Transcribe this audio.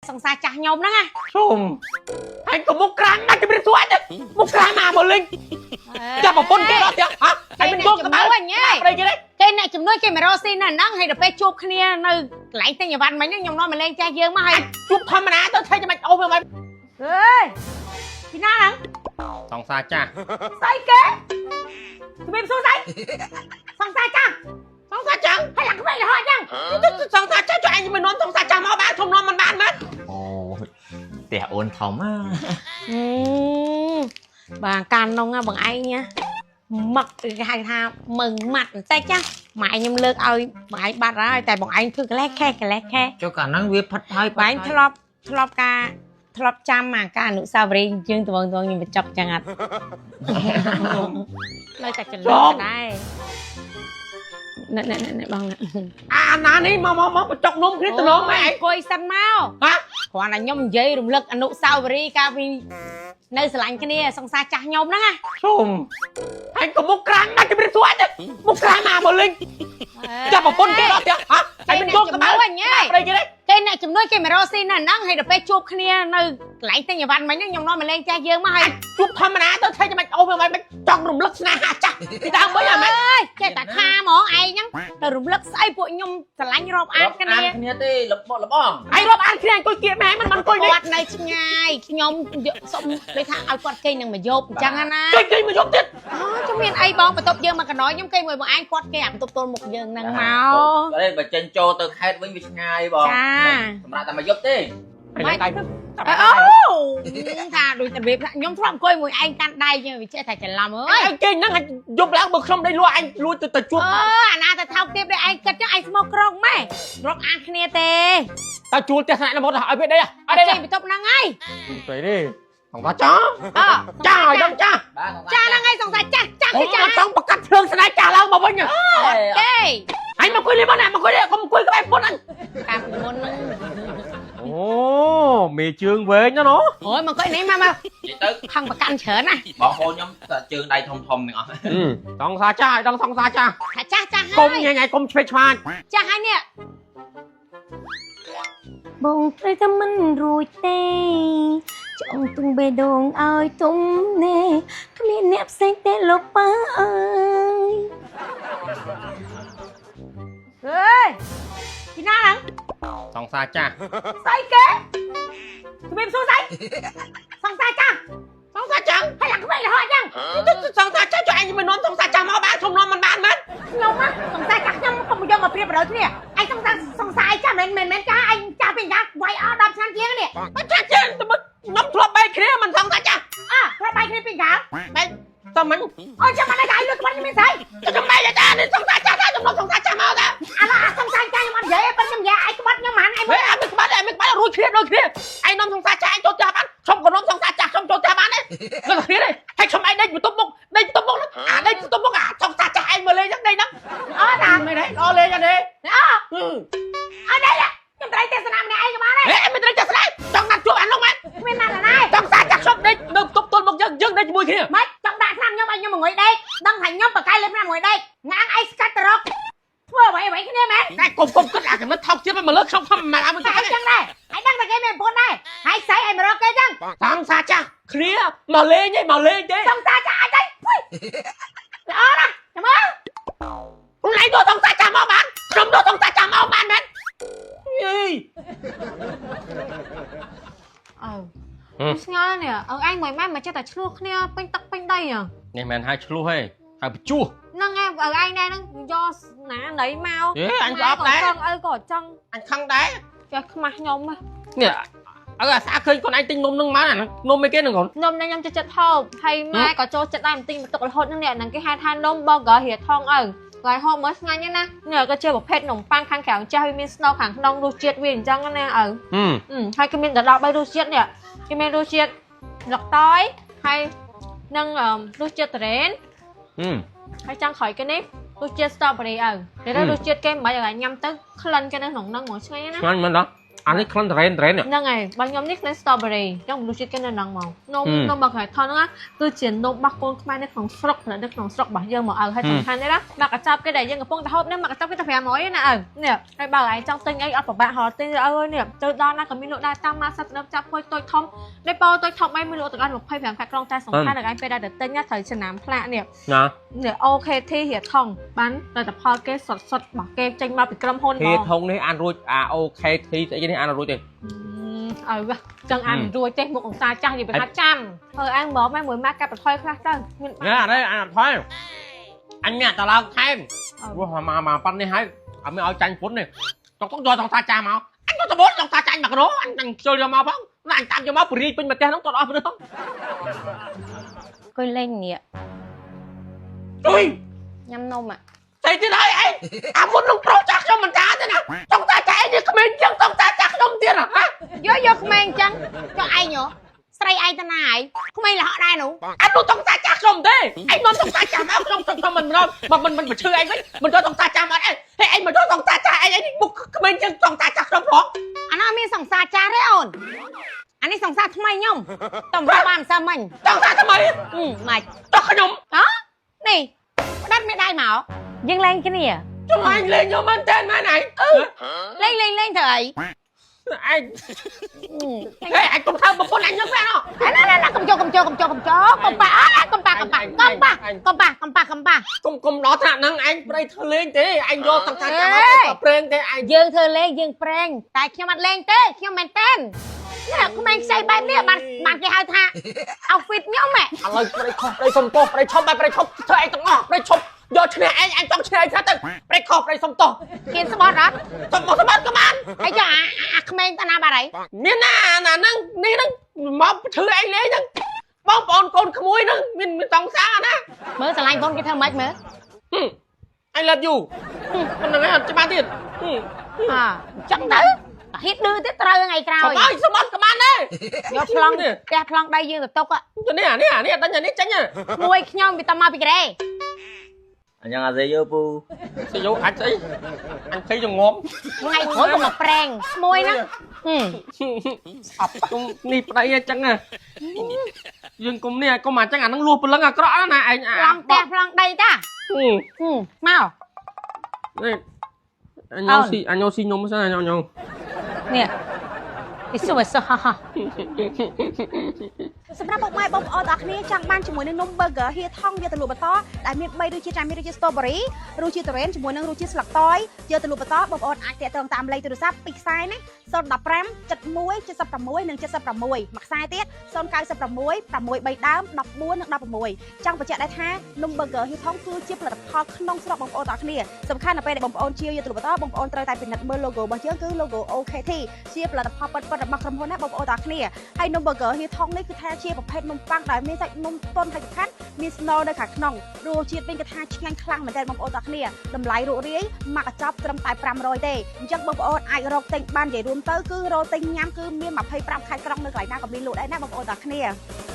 សង្សារចាស់ខ្ញុំហ្នឹងណា ជុំអញក៏មុខក្រាំណាស់ជំរាបសួរអញមុខក្រាំមកមកលេងចាប់ប្រពន្ធគេដល់ទៀតហ៎អញមិនយកក្បាល អញហ៎ ប្តីគេទេ គេអ្នកជំនួយគេមករកស៊ីនៅហ្នឹងហើយដល់ពេលជួបគ្នានៅកន្លែងទិញអីវ៉ាន់មិញហ្នឹងខ្ញុំនាំមកលេងចាស់យើងមកហើយ ជួបធម្មតាទៅធ្វើចាំបាច់អូសមក ហេពីណាហ្នឹង សង្សារចាស់ ស្អីគេជំរាបសួរស្អីសង្សារចាស់ សង្សារចាស់ ហើយឡើងក្មេងរហូតចឹង សង្សារចាស់ចុះអញមិននាំសង្សារចាស់មកបានខ្ញុំនាំមិនបានមែន អូផ្ទះអូនធំណា បាទកាលនោះណាបងឯងណាមឹកគេហៅថាមឹងម៉ាត់បន្តិចណាម៉ែខ្ញុំលើកឲ្យបងឯងបាត់ហើយតែបងឯងធ្វើកលេសខេះកលេសខេះ ចុះកាលហ្នឹងវាផិតហើយ បងឯងធ្លាប់ធ្លាប់ការធ្លាប់ចាំអាការអនុស្សាវរីយ៍យើងត្វងត្វងខ្ញុំបញ្ចុកចឹងអត់ នៅតែចន្លោះដែរណែណែណែបងណែ អាណានេះមកមកមកបញ្ចុកនំគ្នាតំណងម៉ែឯង អង្គុយសិនមក ហ៎ គ្រាន់តែខ្ញុំនិយាយរំលឹកអនុស្សាវរីយ៍កាលពីនៅស្រឡាញ់គ្នាសង្សារចាស់ខ្ញុំហ្នឹងណា ជុំអញក៏មុខក្រាំណាស់ជំរាបសួរអញមុខក្រាំមកមកលេងចាប់ប្រពន្ធគេដល់ទៀតហ៎អញមិនយកក្បាល អញហ៎ ប្តីគេទេ គេអ្នកជំនួយគេមករកស៊ីនៅហ្នឹងហើយដល់ពេលជួបគ្នានៅកន្លែងទិញអីវ៉ាន់មិញហ្នឹងខ្ញុំនាំមកលេងចាស់យើងមកហើយ ជួបធម្មតាទៅធ្វើចាំបាច់អូសមកមិនចង់រំលឹកស្នេហាចាស់ពីដើមវិញអាម៉េច អើយចេះតែថាហ្មងឯងហ្នឹងទៅរំលឹកស្អីពួកខ្ញុំស្រឡាញ់រាប់អានគ្នា អានគ្នាទេលបលបង ឯងរាប់អានគ្នាអង្គុយគៀកម៉ែមិនមិនអង្គុយនេះ គាត់នៅឆ្ងាយខ្ញុំយកសុំដូចថាឲ្យគាត់គេងនឹងមកយប់អញ្ចឹងណា គេគេមកយកទៀត អូចាំមានអីបងបន្ទប់យើងមកកណោយខ្ញុំគេងមួយបងឯងគាត់គេអាបន្ទប់ទល់មុខយើងហ្នឹងមក អេបើចេញចូលទៅខេត្តវិញវាឆ្ងាយបង ចា សម្រាប់តែមកយប់ទេ ឯងដៃ អអូថាដូចតែរបៀបថាខ្ញុំធ្លាប់អង្គុយមួយឯងកាន់ដៃចឹងវាចេះតែច្រឡំអើយ ឯងគេហ្នឹងយប់ឡើងបើខ្ញុំដេកលក់ឯងលួចទៅទៅជួប អឺអាណាទៅថោកទៀតដូចឯងគិតចឹងឯងស្មោកក្រងម៉ែរាប់អានគ្នាទេ តើជួលផ្ទះថ្នាក់មកឲ្យវាដេក អ អត់ដេក ត់ចេញបន្ទប់ហ្នឹងហើយ ទៅនេះសង្សារចា អ ចាឲ្យដឹងចា បាទ ចាហ្នឹងហើយសង្ស័យចាស់ចាស់ ខ្ញុំ គឺចាស់ អត់ចង់ប្រកាសភ្លើងស្នេហ៍ចាស់ឡើងមកវិញ ទេ ឯងមកអង្គុយនេះមកណាមកអង្គុយនេះកុំអង្គុយក្បែរពុនអញ កាលពីមុនហ្នឹង អូមេជើងវែងណាស់ណូ អូយមកអង្គុយនេះមកមក និយាយទៅ ខឹងប្រកាន់ច្រើនណា បងប្អូនខ្ញុំតែជើងដៃធំធំទាំងអស់ សង្សារចាស់ឲ្យដឹងសង្សារចាស់ ថាចាស់ចាស់ កុំ ហើយ ញ៉ៃញ៉ៃកុំឆ្វេងឆ្វាញ ចាស់ហើយនេះបងត្រូវតែមិនរួចទេចង់ទុំបេះដូងឲ្យទុំណែគ្មានអ្នកផ្សេងទេលោកប៉ាអើយអេពីណាហ្នឹង សង្សារចាស់ ស្អីគេជំរាបសួរស្អីសង្សារចាស់ សង្សារចាស់ ហើយឡើងក្មេងរហូតចឹង សង្សារចាស់ចុះឯងមិននាំសង្សារចាស់មកបានខ្ញុំនាំមិនបានមែន ខ្ញុំណាសង្សារចាស់ខ្ញុំកុំយកមកប្រៀបប្រដូចគ្នាឯងសង្សារសង្សារឯងចាស់មិនមែនមិនចាស់ឯងចាស់ពីចាស់វាយអស់10ឆ្នាំជាងនេះ ចាស់ជាងតែខ្ញុំធ្លាប់បែកគ្នាមិនសង្សារចាស់ អើធ្លាប់បាយគ្នាពីកាល បែកតែមិន អូចាំមិនឯងលុយក្បាត់ខ្ញុំមានស្អី ខ្ញុំបែកចានេះសង្សារចាស់ខ្ញុំនាំសង្សារចាស់មកតា អាឡោះសង្សារចាស់ខ្ញុំអត់និយាយទេប៉ុន្តែខ្ញុំនិយាយឯងក្បាត់ខ្ញុំហ្មងឯង ហេអត់មានក្បាត់អត់មានក្បាត់រួចគ្នាដូចគ្នាឯងនាំសង្សារចាស់ឯងចូលផ្ទះបានខ្ញុំក៏នាំសង្សារចាស់ខ្ញុំចូលផ្ទះបានដែរដូចគ្នាទេហើយខ្ញុំឯងដេកបន្ទប់មុខដេកបន្ទប់មុខហ្នឹងអាដេកបន្ទប់មុខអាសង្សារចាស់ឯងមកលេងហ្នឹងដេកហ្នឹង អត់តា មិនទេល្អលេងអត់ទេ អអត់ទេខ្ញុំត្រូវទេសនាម្នាក់ឯងក៏បានដែរ ហេមិនត្រូវចាស់ស្ដាយចង់ណាត់ជួបអានោះមែន គ្មានណាត់ណា សង្សារចាស់ខ្ញុំដេកនៅបន្ទប់ទល់មុខយើងយើងដេកជាមួយគ្នា មិនចង់ដាក់ឆ្នាំខ្ញុំឲ្យខ្ញុំងុយដេកដឹងថាខ្ញុំបកកាយលើឆ្នាំងុយដេកងាងឯងស្កាត់ទៅរកធ្វើអ្វីអ្វីគ្នាមែន តែកុំកុំគិតអាកំណត់ថោកទៀតមកលើខ្ញុំខ្ញុំមិនឲ្យមិន តែ ទេ ឯងចឹងដែរឯងដឹងតែគេមានប្រពន្ធដែរហើយស្អីឯងមករកគេចឹង សង្សារចាស់គ្នាមកលេងឯងមកលេងទេ សង្សារចាស់អាចអីពុយល្អណាស់ចាំមើល ខ្លួនឯងយកសង្សារចាស់មកបានខ្ញុំយកសង្សារចាស់មកបានមែនអី អើស្ងល់នេះឪឯងមួយម៉ែមកចេះតែឆ្លោះគ្នាពេញទឹកពេញដីហ៎ នេះមិនហៅឆ្លោះទេហៅបញ្ជួស ហ្នឹងឯងឪឯងណែហ្នឹងយកណាណីមក អេអញស្អប់ដែរ ខឹងឪក៏ចង់ អញខឹងដែរ ចេះខ្មាស់ខ្ញុំហ៎ នេះអើអាសាឃើញខ្លួនឯងទិញនំនឹងមកអានំអីគេហ្នឹងកូន នំនេះខ្ញុំចូលចិត្តហូបហើយម៉ែក៏ចូលចិត្តដែរមិនទិញមកទុករហូតហ្នឹងនេះហ្នឹងគេហៅថានំ burger រៀថងឪហើយហូបមើលឆ្ងាញ់ណាស់នេះក៏ជាប្រភេទនំប៉័ងខាងក្រៅចាស់វាមានស្នូលខាងក្នុងរសជាតិវាអញ្ចឹងណាឪហើយគេមានដល់3រសជាតិនេះគេមានរសជាតិលកតយហើយនិងរសជាតិទុរេន ហើយចង់ក្រោយគេនេះរសជាតិ strawberry ឪតែរសជាតិគេមិនបាច់ឲ្យញ៉ាំទៅក្លិនគេនៅក្នុងហ្នឹងហ្មងឆ្ងាញ់ណាស់ ឆ្ងាញ់មែនតោះ អានេះក្លិនត្រេនត្រេននេះ ហ្នឹងហើយបើខ្ញុំនេះក្លិន strawberry ចង់រសជាតិគេនៅហ្នឹងមកនំនំរបស់ខេថនហ្នឹងណាគឺជានំរបស់កូនខ្មែរនៅក្នុងស្រុកផលិតនៅក្នុងស្រុករបស់យើងមកឲ្យហើយសំខាន់នេះណាមកកញ្ចប់គេដែលយើងកំពុងតែហូបនេះមកកញ្ចប់គេតែ500ណាឪនេះហើយបើឯងចង់ទិញអីអត់ពិបាករកទិញអើយនេះទៅដល់ណាក៏មានលក់ដែរតាមម៉ាសាត់ទៅចាប់ភួយតូចធំនេះប៉ោតូចធំអីមានលក់ទាំងអស់25ខែក្រុងតែសំខាន់ដល់ឯងពេលដែលទៅទិញណាត្រូវចំណាំផ្លាកនេះ ណា នេះ OKT រៀថងបានផលិតផលគេសុទ្ធសុទ្ធរបស់គេចេញមកពីក្រុមហ៊ុន ហេ មក ថងនេះអានរួច A O K T ស្អីគេនេះអានរួចទេ ឲ្យវ៉ាចង់អានរួចទេមុខអង្សាចាស់និយាយពីថាចាំហើយអញមកម៉ែមួយម៉ាក់កាត់បន្ថយខ្លះទៅមាន នេះអានេះអានអត់ថយអញមានតឡើងថែមវ៉ាមកមកប៉ាន់នេះហើយអត់មានឲ្យចាញ់ពុននេះតុកតុកយកតងតាចាមកអញទៅតបតងតាចាញ់មកក្នោអញអញខ្ជិលយកមកផងណាអញតាមយកមកពរីពេញប្រទេសហ្នឹងតអស់ព្រឹង អង្គុយលេងនេះ អុយ ញ៉ាំនំอ่ะ តែទៀតហើយឯងអាមុននឹងប្រុសចាស់ខ្ញុំមិនតាទេណាតងតាចាឯងនេះក្មេងជាងតងតាចាស់ខ្ញុំទៀតហ៎ យកយកក្មេងអញ្ចឹងចុះឯងហ៎ស្រីឯងទៅណាឯងក្មេងលហកដែរនោះ អានោះតងតាចាស់ខ្ញុំទេឯងមកតងតាចាស់មកខ្ញុំខ្ញុំមិនមកមិនមិនឈឺឯងវិញមិនយកតងតាចាស់មកឯងហេឯងមកយកតងតាចាស់ឯងឯងមុខក្មេងជាងតងតាចាស់ខ្ញុំផង អានោះមានសង្សារចាស់ទេអូនអានេះសង្សារថ្មីខ្ញុំតំរាប់បានមិនសើមិញ តងតាថ្មី ម៉េច តោះខ្ញុំ ហ៎នេះផ្ដាត់មេដៃមកយើងលេងគ្នា ចង់អញលេងយកមែនតើមែនឯងអឺ លេងលេងលេងធ្វើអី ឯងហេឯងកុំធ្វើប្រពន្ធអញយកមែនអត់ អាណាណាកុំចូលកុំចូលកុំចូលកុំចូលកុំប៉ះអើកុំប៉ះកុំប៉ះកុំប៉ះកុំប៉ះកុំប៉ះកុំប៉ះ កុំកុំដល់ថ្នាក់ហ្នឹងឯងប្តីធ្វើលេងទេឯងយកតងតាចាស់មកប្រេងទេឯង យើងធ្វើលេងយើងប្រេងតែខ្ញុំអត់លេងទេខ្ញុំមែនតើនេះក្មេងខ្ចីបែបនេះបានបានគេហៅថា outfit ខ្ញុំហ៎ ឥឡូវប្តីខុសប្តីសុំទោសប្តីឈប់បែបប្តីឈប់ធ្វើអីទាំងអស់ប្តីឈប់យកឈ្នះឯងអញចង់ឈ្នះឯងថាទៅប្តីខុសប្តីសុំទោស គៀនស្បត់អត់ សុំមកសម្បត្តិក៏បាន ហើយចុះអាអាក្មេងតាណាបាត់ហើយ មានណាណាហ្នឹងនេះហ្នឹងមកឈឺឯងលេងហ្នឹងបងប្អូនកូនក្មួយហ្នឹងមានមានតងសាណា មើលស្រឡាញ់បងគេធ្វើម៉េចមើល I love you ប៉ុណ្្នឹងឯងអត់ច្បាស់ទៀត អអញ្ចឹងទៅហ៊ានឌឺទៀតត្រូវថ្ងៃក្រោយ សុំឲ្យសម្បត្តិក៏បានដែរ យកប្លង់ផ្ទះប្លង់ដៃយើងទៅទុក ទៅនេះអានេះអានេះដេញអានេះចេញ មួយខ្ញុំវាតមកពីក្រេ អញ្ចឹងអាសេយោពូ ស្យោអាចស្អីអញភ័យចងំ ថ្ងៃក្រោយក៏មកប្រេងមួយហ្នឹង អប់គុំនេះប្តីអញ្ចឹងយើងគុំនេះគុំអញ្ចឹងអាហ្នឹងលួសព្រលឹងអាក្រក់ណាឯងអា ប្លង់ផ្ទះប្លង់ដីតាមក នេះអញញោស៊ីអញញោស៊ីនំសិនអញញោ នេះអ៊ីសុអ៊ីសុហហ សម្រាប់ពុកម៉ែបងប្អូនទាំងអស់គ្នាចង់បានជាមួយនឹងនំ burger ហៀថងយកទៅលក់បន្តដែលមាន3រសជាតិចាមានរសជាតិ strawberry រសជាតិទុរេនជាមួយនឹងរសជាតិស្លឹកតយយកទៅលក់បន្តបងប្អូនអាចតាក់ទងតាមលេខទូរស័ព្ទពីរខ្សែណា015 71 76និង76មួយខ្សែទៀត096 6 3ដើម14និង16ចង់បញ្ជាក់ដែរថានំ burger ហៀថងគឺជាផលិតផលក្នុងស្រុកបងប្អូនទាំងអស់គ្នាសំខាន់នៅពេលដែលបងប្អូនជាយកទៅលក់បន្តបងប្អូនត្រូវតែពិនិត្យមើល logo របស់យើងគឺ logo OKT ជាផលិតផលពិតៗរបស់ក្រុមហ៊ុនណាបងប្អូនទាំងអស់គ្នា ហើយនំ burger ហៀថងនេះគឺថាជាប្រភេទនំប៉័ងដែលមានសាច់នំទន់ហើយសំខាន់មានស្នូលនៅខាងក្នុងរសជាតិវិញគឺថាឆ្ងាញ់ខ្លាំងមែនទែនបងប្អូនទាំងគ្នាតម្លៃរួសរាយមួយកញ្ចប់ត្រឹមតែ500ទេអញ្ចឹងបងប្អូនអាចរកទិញបាននិយាយរួមទៅគឺរកទិញញ៉ាំគឺមាន25ខេត្តក្រុងនៅកន្លែងណាក៏មានលក់ដែរណាបងប្អូនទាំងគ្នា។